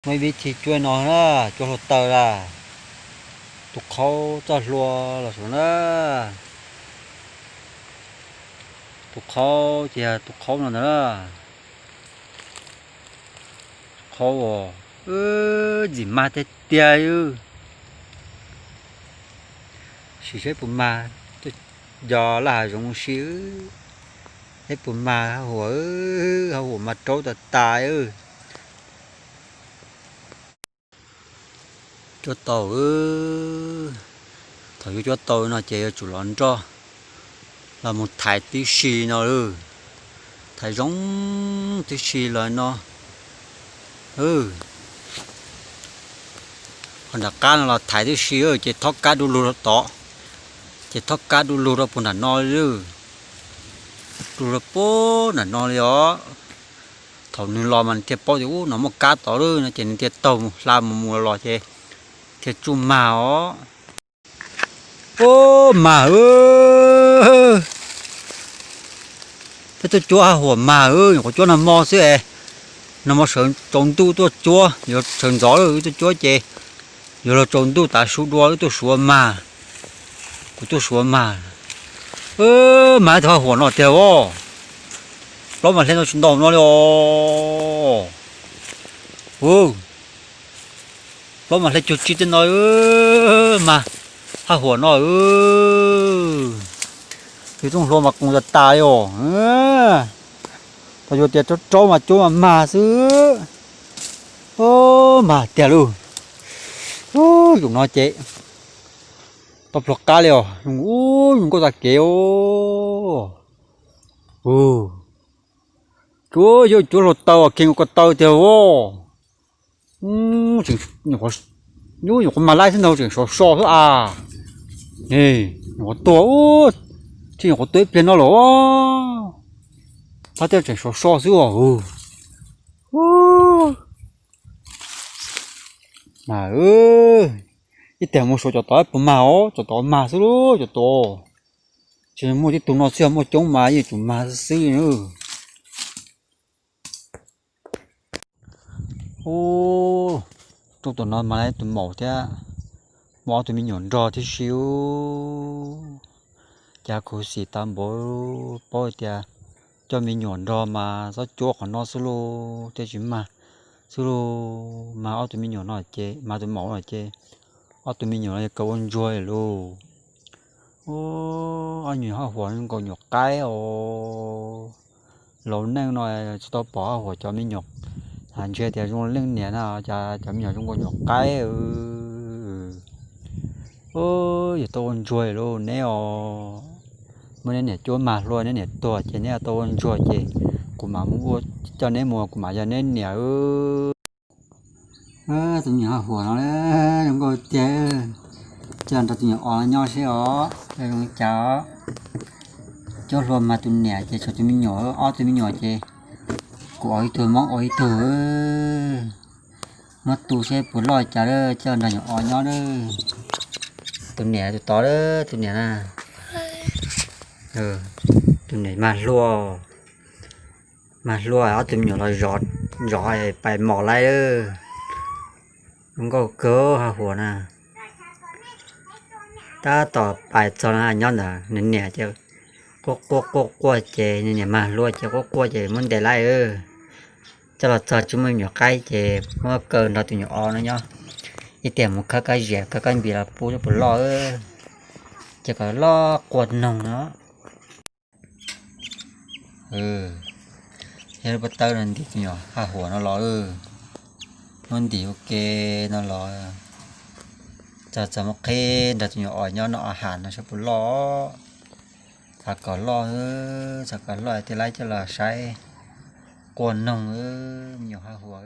Muaj ib vib thi cuab no na, cuab hlua taw na. Tus qhaub txoj hlua los saum na. Tus qhaub ces yog tus qhaub no ntag na. Qhaub uas ntxim mag tiag tiag. Sim seb puas mag, cov laj hav zoov si, seb puas mag haj huam, haj huam mas raub tas tas. Cuab tau, thaum yuav cuab tau no ces yuav tsum los nroj los mus thaiv tib si no lawm. Thaiv zoo tib si los no. Qhov nram qab no los thaiv tib si ces thob kab du lug rau tod, ces thob kab du lug rau puag nram no li, du lug rau puag nram no li os. Thaum nws los mas nws thiaj paub tias ub no muaj kab tod lawm no ces nws thiaj taug mus hla mus mus los los ces thiaj tsuj mag os. Ub, mag, peb tuaj cuab haj huam mag, nyuam qhuav cuab nag hmo xwb es, nag hmo sawv tsaus ntuj tuaj cuab, yuav sawv ntxov lawm wb tuaj cuab ces yuav luag tsaus ntuj tav su dua wb tuaj suav mag, kuv tuaj suav mag. Mag ib tug haj huam no tiag os, plaub mas hle no tsis ntau no li os. Plaub mas hle cuag tsi tej no, mag haj huam no. Tus rooj hlua mas qoos tas tas li os. Tau yuav tias raub raub mas cuab mas mag xwb. Mag tiag lauj. Zaum no ces tau pluag qab li os, zoo nkauj tag kev os. Cuab yog cuab hlua taw, kheej ko taw tiag os. Nyuam qhuav mag laib xwb ntag tseem sov so xwb as. Nyuam qhuav tuag, tsis nyuam qhuav tuag ib pliag no lawm. Tab tias tseem sov so xwb os. Mas ib tiag mus suav cov tod puas mag os, cov tod mag xwb lauj, cov tod. Tsis muaj tib tug no xwb, yog muaj coob mas yeej tsum mag xwb xwb. Ub, rooj tom no mas tus maum thiab, muaj ob tug me nyuam nrog tib si. Cas khuv xim tas npaum, paub tias coj me nyuam nrog mas txhob cuab qhov no xwb lauj, thiaj tsis mag xwb lauj. Mas ob tug me nyuam no ces, mas tus maum no ces, ob tug me nyuam no yog kaw ua ntsuag lauj. Ob nyuam haj huam zoo nkaus nyuam qaib os. Laus neej no tsis tau pom haj huam cov me nyuam, ntshe tias zoo leej niam na, cas cov me nyuam zoo nkaus nyuam qaib. Yog tau ua ntsuag lauj neb os. Muab neb niam cuab mag hlua neb niam tuag ces neb tau ua ntsuag ces kuv mam ua, coj neb mus kuv mam yog neb niam. Tus me nyuam haj huam no zoo nkauj tiag, coj nrog tus nyuam os nyob seb os zoo li cas. Cuab hlua mag tus niam ces tshuav tus me nyuam, ob tug me nyuam ces kuv os ib tug Hmoob os ib tug. Muab tu seb puas loj cas lawm coj nrog nyuam os nyob lawm. Tus niam tus tod, tus niam na, tus niam mag hlua, mag hlua ob tug me nyuam los zov pais mos laib lawm. Zoo nkauj kawg haj huam na. Tab tom pais txog no nyob ntawd nws niam ces quaj quaj quaj quaj ces nws niam mag hlua ces quaj quaj ces muab ntes laib. Coj los txog tsis muaj me nyuam qaib ces muab kaw nrog tus nyuam os no nyob. Ib tiam mus khawb kab ziam khawb kab npis los pub puas loj, ces kom loj quaj noog no. Yog lub pob tawb no ntim tus nyuam haj huam no los, muab ntim ua ke no los, txog txog muab qhib nrog tus nyuam os nyob noj os haus no saib puas loj. Xav kom loj, xav kom loj thiaj li coj los saib quaj noog, me nyuam haj huam.